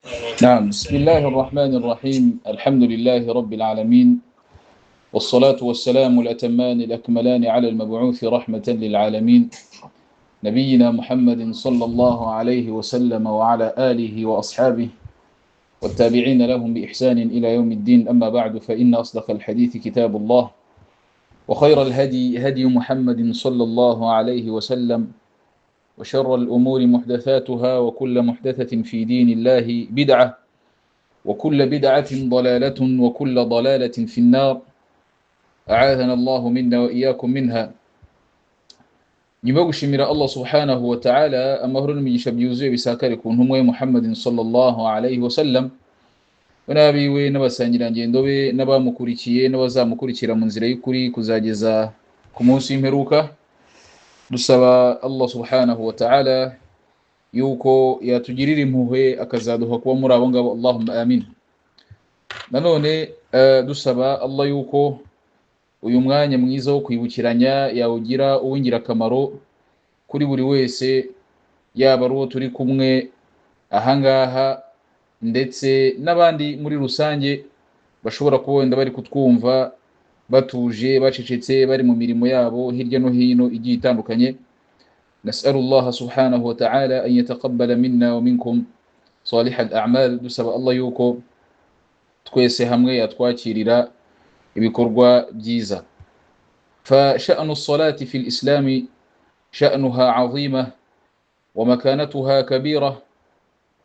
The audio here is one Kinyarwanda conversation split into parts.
نعم، بسم الله الرحمن الرحيم، الحمد لله رب العالمين، والصلاة والسلام الأتمان الأكملان على المبعوث رحمة للعالمين، نبينا محمد صلى الله عليه وسلم وعلى آله وأصحابه والتابعين لهم بإحسان إلى يوم الدين. أما بعد، فإن أصدق الحديث كتاب الله، وخير الهدي هدي محمد صلى الله عليه وسلم، وشر الأمور محدثاتها، وكل محدثة في دين الله بدعة، وكل بدعة ضلالة، وكل ضلالة في النار، أعاذنا الله منا وإياكم منها. Nyuma yo gushimira Allah subhanahu wa ta'ala, amahoro n'imigisha byuzuye bisakare ku ntumwa ye Muhammadin sallallahu alayhi wa sallam, we n'abiwe n'abasangirangendo be n'abamukurikiye n'abazamukurikira mu nzira y'ukuri kuzageza ku munsi w'imperuka. Dusaba Allah subhanahu wa ta'ala yuko yatugirira impuhwe akazaduha kuba muri abo ngabo, Allahumma amin. Nanone dusaba Allah yuko uyu mwanya mwiza wo kwibukiranya yawugira uw'ingirakamaro kuri buri wese, yaba ari uwo turi kumwe ahangaha ndetse n'abandi muri rusange bashobora kuba wenda bari kutwumva batuje, bacecetse, bari mu mirimo yabo hirya no hino igiye itandukanye. Nasalu Allah subhanahu wa ta'ala an yataqabbala minna wa minkum salih al-a'mal. Dusaba Allah yuko twese hamwe yatwakirira ibikorwa byiza. Fa sha'nu as-salati fi al-islam sha'nuha 'azima wa makanatuha kabira,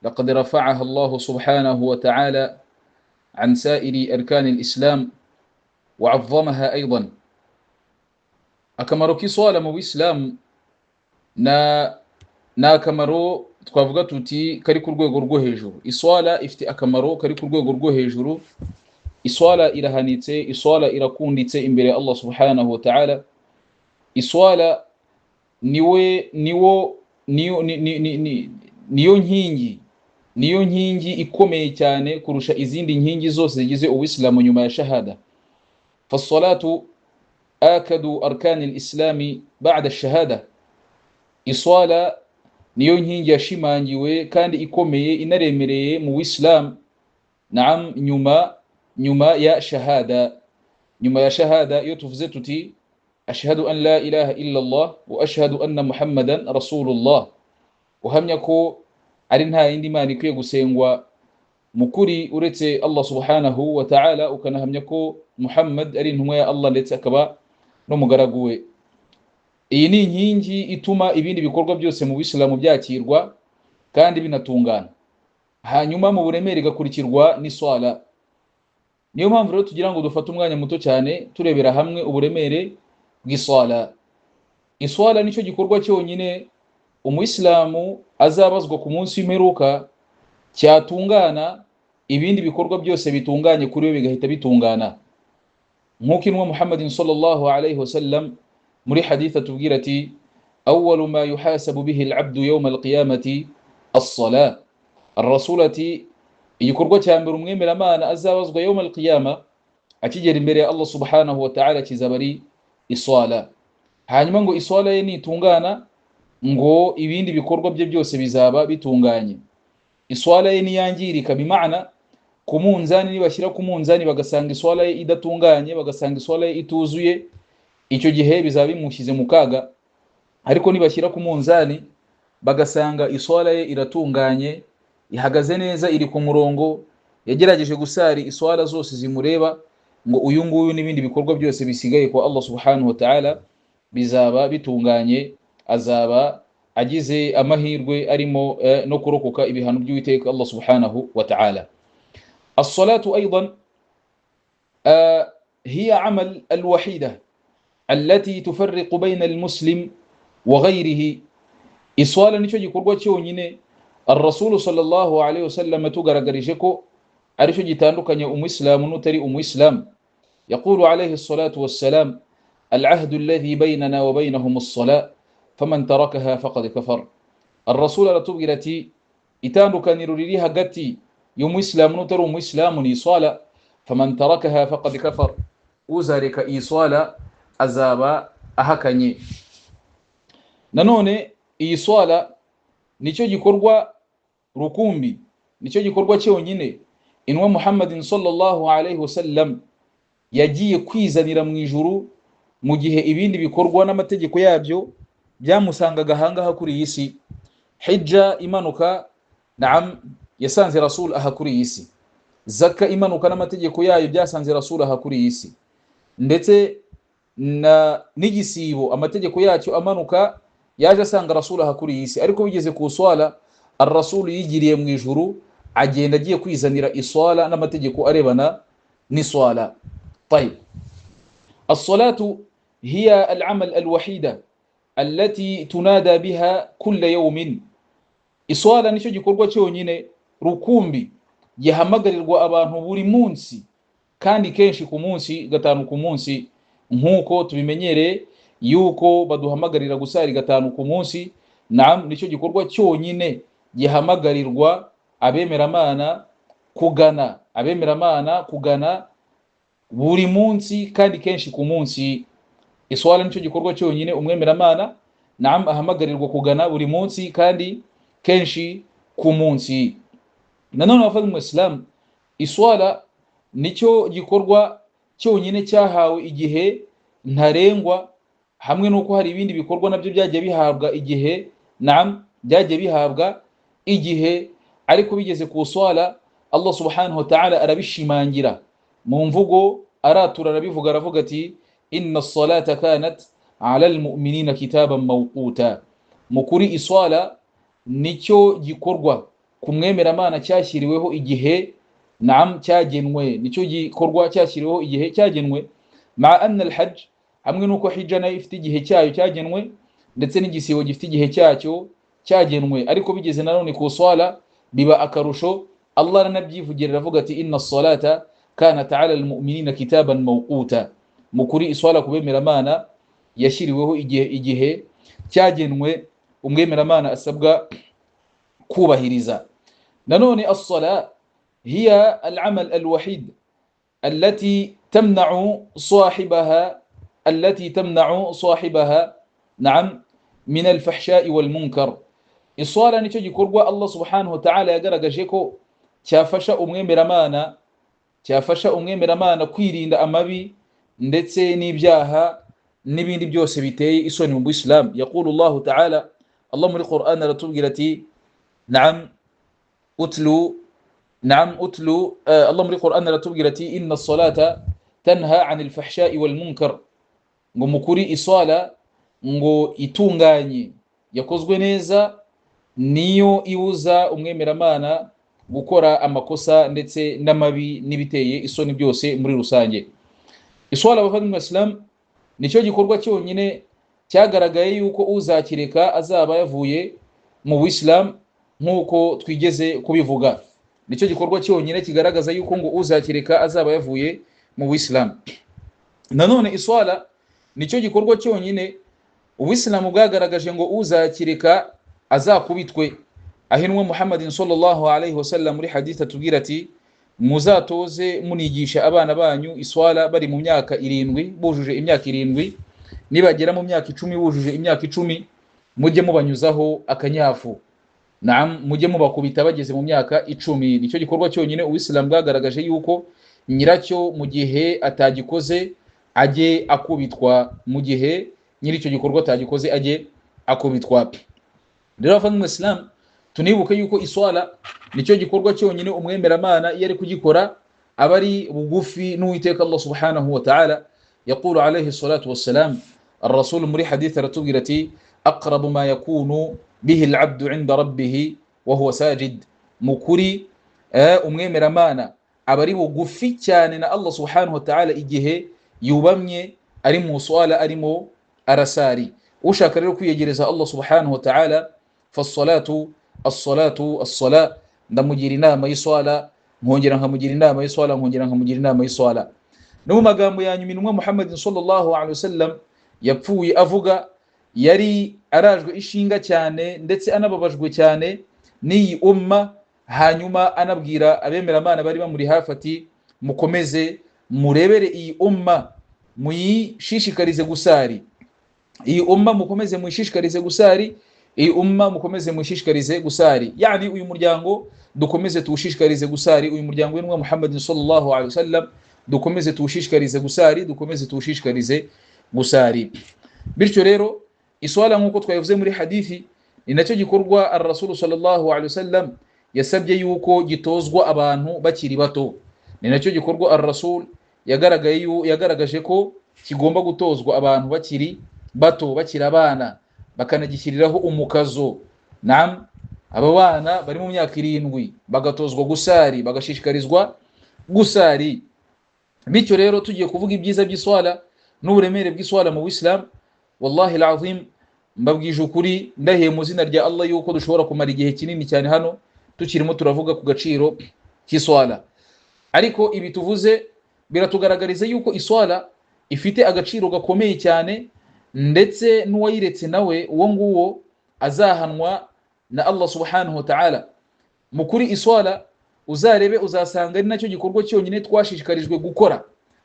laqad rafa'aha Allah subhanahu wa ta'ala 'an sa'iri arkan al-islam wa 'azzamaha aydan. Akamaro k'iswala mu Islam na akamaro twavuga tuti kari ku rwego rwo hejuru. Iswala ifite akamaro kari ku rwego rwo hejuru. Iswala irahanitse, iswala irakunditse imbere ya Allah subhanahu wa ta'ala. Iswala niwe niwo niyo niyo nkingi, niyo nkingi ikomeye cyane kurusha izindi nkingi zose zigize Ubuislamu nyuma ya shahada. Fasalatu akadu arkani al-islami ba'da ash-shahada. Iswala niyo nkingi yashimangiwe kandi ikomeye inaremereye mu Islam, naam, nyuma ya shahada. Nyuma ya shahada iyo tuvuze tuti ashhadu an la ilaha illa Allah wa ashhadu anna Muhammadan rasulullah, uhamya ko ari nta yindi mana ikwiye gusengwa mukuri uretse Allah subhanahu wa ta'ala, ukanahamya ko Muhammad ari intumwa ya Allah ndetse akaba n'umugaragu we. Iyi ni inkingi ituma ibindi bikorwa byose mu Bisilamu byakirwa kandi binatungana. Hanyuma mu buremere igakurikirwa n'iswala. Niyo mpamvu rero tugira ngo dufate umwanya muto cyane turebera hamwe uburemere bw'iswala. Iswala nicyo gikorwa cyonyine umuyisilamu azabazwa ku munsi w'imperuka cyatungana, ibindi bikorwa byose bitunganye kuri we bigahita bitungana. Nk'uko intumwa Muhammadin sallallahu alayhi wasallam muri hadith atubwira ati awwalu ma yuhasabu bihi al-abdu yawm al-qiyamati as-salah. Ar-rasul ati igikorwa cya mbere umwemeramana azabazwa yawm al-qiyama akigera imbere ya Allah subhanahu wa ta'ala kizaba ari iswala. Hanyuma ngo iswala ye nitungana, ngo ibindi bikorwa bye byose bizaba bitunganye. Iswala ye niyangirika, bimaana ku munzani nibashyira ku munzani bagasanga iswala ye idatunganye, bagasanga iswala ye ituzuye, icyo gihe bizaba bimushyize mu kaga. Ariko nibashyira ku munzani bagasanga iswala ye iratunganye, ihagaze neza, iri ku murongo, yagerageje gusari iswala zose zimureba, ngo uyu nguyu n'ibindi bikorwa byose bisigaye kwa Allah subhanahu wa ta'ala bizaba bitunganye, azaba agize amahirwe arimo no kurokoka ibihano by'Uwiteka Allah subhanahu wa ta'ala. As-salatu aidan hiya amal al-wahida allati tufarriqu bayna al-muslim wa ghayrihi. Iswala nicyo gikorwa cyonyine Ar-Rasul sallallahu alayhi wasallam tugaragarije ko aricyo gitandukanye umuyisilamu n'utari umuyisilamu. Yaqulu alayhi salatu wassalam al-ahdu alladhi baynana wa baynahum as-salah faman tarakaha faqad kafar. Ar-Rasul aratubwira ati itandukaniro riri hagati y'umuyisilamu n'utari umuyisilamu ni iswala, faman tarakaha faqad kafar, uzareka iswala azaba ahakanye. Nanone iyi swala nicyo gikorwa rukumbi nicyo gikorwa cyonyine intumwa Muhammadin sallallahu alayhi wasallam yagiye kwizanira mu ijuru, mu gihe ibindi bikorwa n'amategeko yabyo byamusangaga ahangaha kuri iyi si. Hijja imanuka, naam, yasanze Rasul aha kuri iyi si. Zaka imanuka n'amategeko yayo byasanze Rasul aha kuri iyi si, ndetse na n'igisibo amategeko yacyo amanuka yaje asanga Rasul aha kuri iyi si. Ariko bigeze ku swala, ar-Rasul yigiriye mu ijuru, agenda agiye kwizanira iswala n'amategeko arebana n'iswala. طيب، الصلاة هي العمل الوحيدة التي تنادى بها كل يوم. Iswala nicyo gikorwa cyonyine rukumbi gihamagarirwa abantu buri munsi, kandi kenshi ku munsi, gatanu ku munsi, nk'uko tubimenyereye yuko baduhamagarira gusari gatanu ku munsi. Naam, nicyo gikorwa cyonyine gihamagarirwa abemeramana kugana, abemeramana kugana buri munsi kandi kenshi ku munsi. Iswala nicyo gikorwa cyonyine umwemeramana, naam, ahamagarirwa kugana buri munsi kandi kenshi ku munsi. Nanone abavandimwe Islam, iswala nicyo gikorwa cyonyine cyahawe igihe ntarengwa, hamwe n'uko hari ibindi bikorwa nabyo byagiye bihabwa igihe, naam, byagiye bihabwa igihe, ariko bigeze ku swala Allah subhanahu wa ta'ala arabishimangira mu mvugo, aratura arabivuga, aravuga ati inna as-salata kanat ala al-mu'minina kitaban mawquta. Mukuri iswala nicyo gikorwa ku mwemeramana cyashyiriweho igihe, naam, cyagenwe, nicyo gikorwa cyashyiriweho igihe cyagenwe. Ma anna al-hajj, hamwe nuko hijja nayo ifite igihe cyayo cyagenwe, ndetse n'igisibo gifite igihe cyacyo cyagenwe, ariko bigeze nanone ku swala biba akarusho. Allah aranabyivugira aravuga ati inna as-salata kanat ala al-mu'minina kitaban mawquta. Mukuri iswala ku bemeramana yashyiriweho igihe cyagenwe umwemeramana asabwa kubahiriza. Nanone as-sala hiya al-amal al-wahid التي تمنع صاحبها، التي تمنع صاحبها نعم من الفحشاء والمنكر. Iswala nicyo gikorwa Allah subhanahu wa ta'ala yagaragaje ko cyafasha umwemeramana, cyafasha umwemeramana kwirinda amabi ndetse n'ibyaha n'ibindi byose biteye isoni mu Buislamu. Yaqulu Allah ta'ala, Allah muri Qur'an aratubwira ati na'am utlu, na'am utlu, Allah muri Qur'an aratubwira ati inna as-salata tanha 'anil fahsha'i wal munkar. Ngo mukuri iswala ngo itunganye yakozwe neza niyo ibuza umwemeramana gukora amakosa ndetse n'amabi n'ibiteye isoni byose muri rusange. Iswala abavandimwe Islam nicyo gikorwa cyonyine cyagaragaye yuko uzakireka azaba yavuye mu Buislamu, nk'uko twigeze kubivuga. Nicyo gikorwa cyonyine kigaragaza yuko ngo uzakireka azaba yavuye mu Buislamu. Nanone iswala nicyo gikorwa cyonyine Ubuislamu bwagaragaje ngo uzakireka azakubitwe. Ahinwa Muhammadin sallallahu alayhi wasallam muri hadith atubwira ati muzatoze munigisha abana banyu iswala bari mu myaka 7, bujuje imyaka 7, nibagera mu myaka 10 bujuje imyaka 10 mujye mubanyuzaho akanyafu, naam, mujye mubakubita bageze mu myaka 10. Nicyo gikorwa cyonyine Ubuislamu bwagaragaje yuko nyiracyo mu gihe atagikoze ajye akubitwa, mu gihe nyiricyo gikorwa atagikoze ajye akubitwa. Rero abavandimwe Islam, tunibuke yuko iswala nicyo gikorwa cyonyine umwemeramana iyo ari kugikora aba ari bugufi n'Uwiteka Allah subhanahu wa ta'ala. Yaqulu alayhi salatu wassalam, ar-rasul muri hadith aratubwira ati aqrabu ma yakunu bihi al-abdu 'inda rabbih wa huwa sajid. Mukuri umwemeramana aba ari bugufi cyane na Allah subhanahu wa ta'ala igihe yubamye ari mu swala arimo arasari. Ushaka rero kwiyegereza Allah subhanahu wa ta'ala, fa-salatu as-salatu as-sala, ndamugira inama y'iswala, nkongera nkamugira inama y'iswala, nkongera nkamugira inama y'iswala. No mu magambo ya nyuma intumwa Muhammadin sallallahu alaihi wasallam yapfuye avuga, yari arajwe ishinga cyane ndetse anababajwe cyane n'iyi umma, hanyuma anabwira abemeramana bari bamuri hafi ati mukomeze murebere iyi umma muyishishikarize gusari, iyi umma mukomeze muyishishikarize gusari, iyi umma mukomeze muyishishikarize gusari. Yani uyu muryango Dukomeze tuwushishikarize gusari uyu muryango w'intumwa Muhammad sallallahu alaihi wasallam, dukomeze tuwushishikarize gusari, dukomeze tuwushishikarize gusari. Bityo rero iswala nk'uko twabivuze muri hadithi ni nacyo gikorwa ar-Rasul sallallahu alaihi wasallam yasabye yuko gitozwa abantu bakiri bato. Ni nacyo gikorwa ar-Rasul yagaragaje ko kigomba gutozwa abantu bakiri bato, bakiri abana, bakanagishyiriraho umukazo. Naam, aba bana bari mu myaka 7 bagatozwa gusari, bagashishikarizwa gusari. Bityo rero tugiye kuvuga ibyiza by'iswala n'uburemere bw'iswala mu Islam, wallahi alazim mbabwije ukuri, ndahiye mu zina rya Allah yuko dushobora kumara igihe kinini cyane hano tukirimo turavuga ku gaciro k'iswala. Ariko ibi tuvuze biratugaragariza yuko iswala ifite agaciro gakomeye cyane, ndetse n'uwayiretse nawe uwo nguwo azahanwa na Allah subhanahu wa ta'ala. Mukuri iswala uzarebe uzasanga ari nacyo gikorwa cyonyine twashishikarijwe gukora,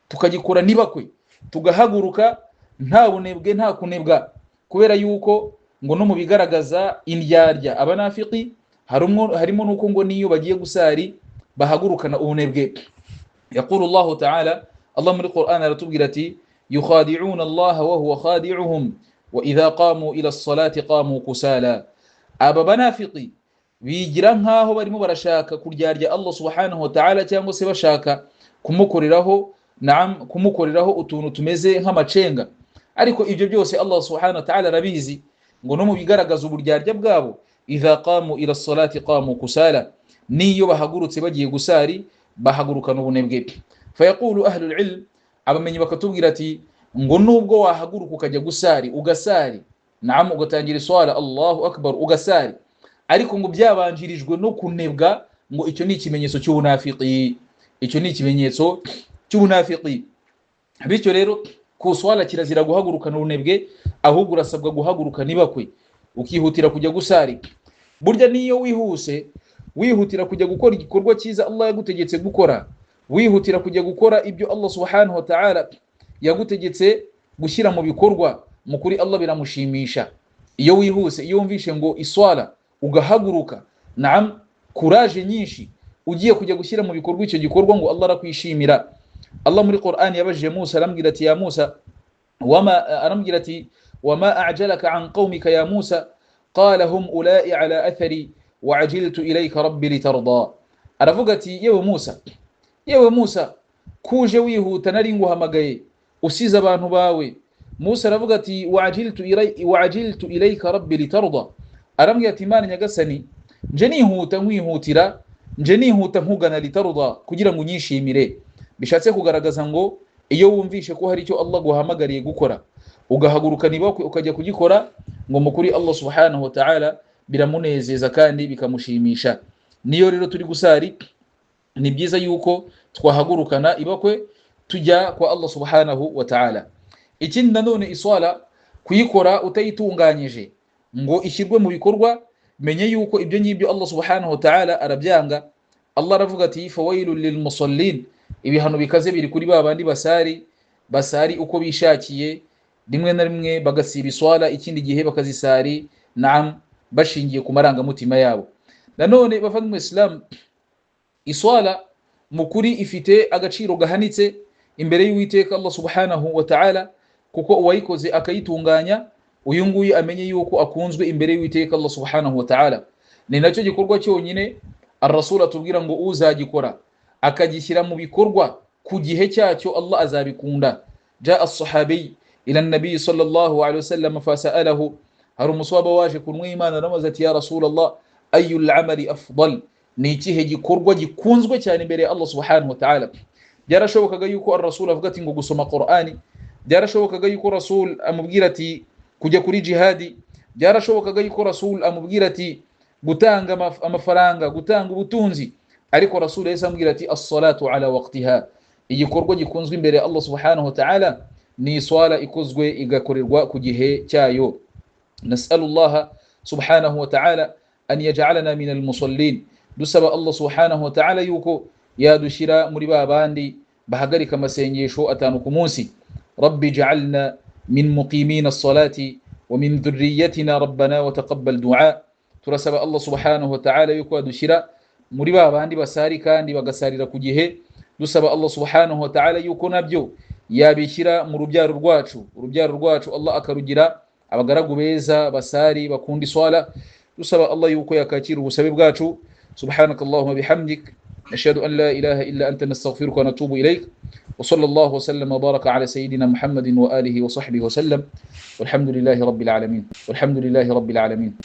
tukagikora nibakwe, tugahaguruka nta bunebwe nta kunebwa, kubera yuko ngo no mu bigaragaza indyarya abanafiki harimo nuko ngo niyo bagiye gusari bahagurukana ubunebwe. Yaqulu Allah ta'ala, Allah muri Qur'an aratubwira ati yukhadi'una Allah wa huwa khadi'uhum wa idha qamu ila as-salati qamu kusala. Aba banafiki bigira nkaho barimo barashaka kuryarya Allah subhanahu wa ta'ala, cyangwa se bashaka kumukoreraho, naam, kumukoreraho utuntu tumeze nk'amacenga. Ariko ibyo byose Allah subhanahu wa ta'ala arabizi, ngo no mu bigaragaza uburyarya bwabo, idha qamu ila as-salati qamu kusala, niyo bahagurutse bagiye gusari bahagurukana ubunebwe. Fayaqulu ahlul ilm, abamenyi bakatubwira ati ngo nubwo wahaguruka ukajya gusari ugasari, naam, ugatangira iswala Allahu akbar ugasari, ariko ngo byabanjirijwe no kunebwa, ngo icyo ni ikimenyetso cy'ubunafiki, icyo ni ikimenyetso cy'ubunafiki. Bityo rero ku swala kirazira guhagurukana ubunebwe, ahubwo urasabwa guhaguruka nibakwe, ukihutira kujya gusari. Burya niyo wihuse wihutira kujya gukora igikorwa cyiza Allah yagutegetse gukora, wihutira kujya gukora ibyo Allah subhanahu wa ta'ala yagutegetse gushyira mu bikorwa, mukuri Allah biramushimisha. Iyo wihuse, iyo wumvishe ngo iswala ugahaguruka, naam, courage nyinshi ugiye kujya gushyira mu bikorwa icyo gikorwa, ngo Allah arakwishimira. Allah muri Qur'an yabajije Musa, arambwira ati ya Musa, wama, arambwira ati wama a'jalaka an qaumika ya Musa, qala hum ulai ala athari wa ajiltu ilayka rabbi litarda. Aravuga ati yewe Musa, yewe Musa, kuje wihuta nari nguhamagaye usize abantu bawe. Musa aravuga ati wa ajiltu ilayka rabbi litarda. Arambwira ati Imana nyagasani, nje nihuta nkwihutira, nje nihuta nkugana litarda, kugira ngo unyishimire. Bishatse kugaragaza ngo iyo wumvishe ko hari icyo Allah guhamagariye gukora ugahaguruka nibakwe ukajya kugikora, ngo mukuri Allah subhanahu wa ta'ala biramunezeza kandi bikamushimisha. Niyo rero turi gusari ni byiza yuko twahagurukana ibakwe tujya kwa Allah subhanahu wa ta'ala. Ikindi nanone iswala kuyikora utayitunganyije ngo ishyirwe mu bikorwa, menye yuko ibyo ngibyo Allah subhanahu wa ta'ala arabyanga. Allah aravuga ati fawailul lil musallin, ibihano bikaze biri kuri babandi basari uko bishakiye, rimwe na rimwe bagasiba iswala, ikindi gihe bakazisari, naam, bashingiye ku marangamutima yabo. Nanone bavandimwe Islam, iswala mukuri ifite agaciro gahanitse imbere y'Uwiteka Allah subhanahu wa ta'ala, kuko uwayikoze akayitunganya uyu nguyu amenye yuko akunzwe imbere y'Uwiteka Allah subhanahu wa ta'ala. Ni nacyo gikorwa cyonyine ar-Rasul atubwira ngo uzagikora akagishyira mu bikorwa ku gihe cyacyo Allah azabikunda. Jaa as-sahabi ila an-nabi sallallahu alayhi wasallam fasa'alahu, hari umuswaba waje kunwa Imana aramaze ati ya Rasulullah, ayu al-amali afdal, ni ikihe gikorwa gikunzwe cyane imbere ya Allah subhanahu wa ta'ala. Byarashobokaga yuko ar-Rasul avuga ati ngo gusoma Qur'ani, byarashobokaga yuko Rasul amubwira ati kujya kuri jihadi, byarashobokaga yuko Rasul amubwira ati gutanga amafaranga, gutanga ubutunzi, ariko Rasul yahise amubwira ati as-salatu ala waqtiha, igikorwa gikunzwe imbere ya Allah subhanahu wa ta'ala ni swala ikozwe igakorerwa ku gihe cyayo. Nas'alullah subhanahu wa ta'ala an yaj'alana min al-musallin, dusaba Allah subhanahu wa ta'ala yuko yadushira muri babandi bahagarika amasengesho 5 ku munsi. Rabbi ja'alna min muqimin as-salati wa min dhurriyyatina rabbana wa taqabbal du'a. Turasaba Allah subhanahu wa ta'ala yuko yadushira Muri ba bandi basari kandi bagasarira ku gihe. Dusaba Allah subhanahu wa ta'ala yuko nabyo yabishyira mu rubyaro rwacu, urubyaro rwacu Allah akarugira abagaragu beza basari bakunda iswala. Dusaba Allah yuko yakakira ubusabe bwacu. Subhanaka Allahumma bihamdik, nashhadu an la ilaha illa anta, nastaghfiruka wa natubu ilayk. Wa sallallahu wa sallama wa baraka ala sayyidina Muhammadin wa alihi wa sahbihi wa sallam, walhamdulillahi rabbil alamin, walhamdulillahi rabbil alamin.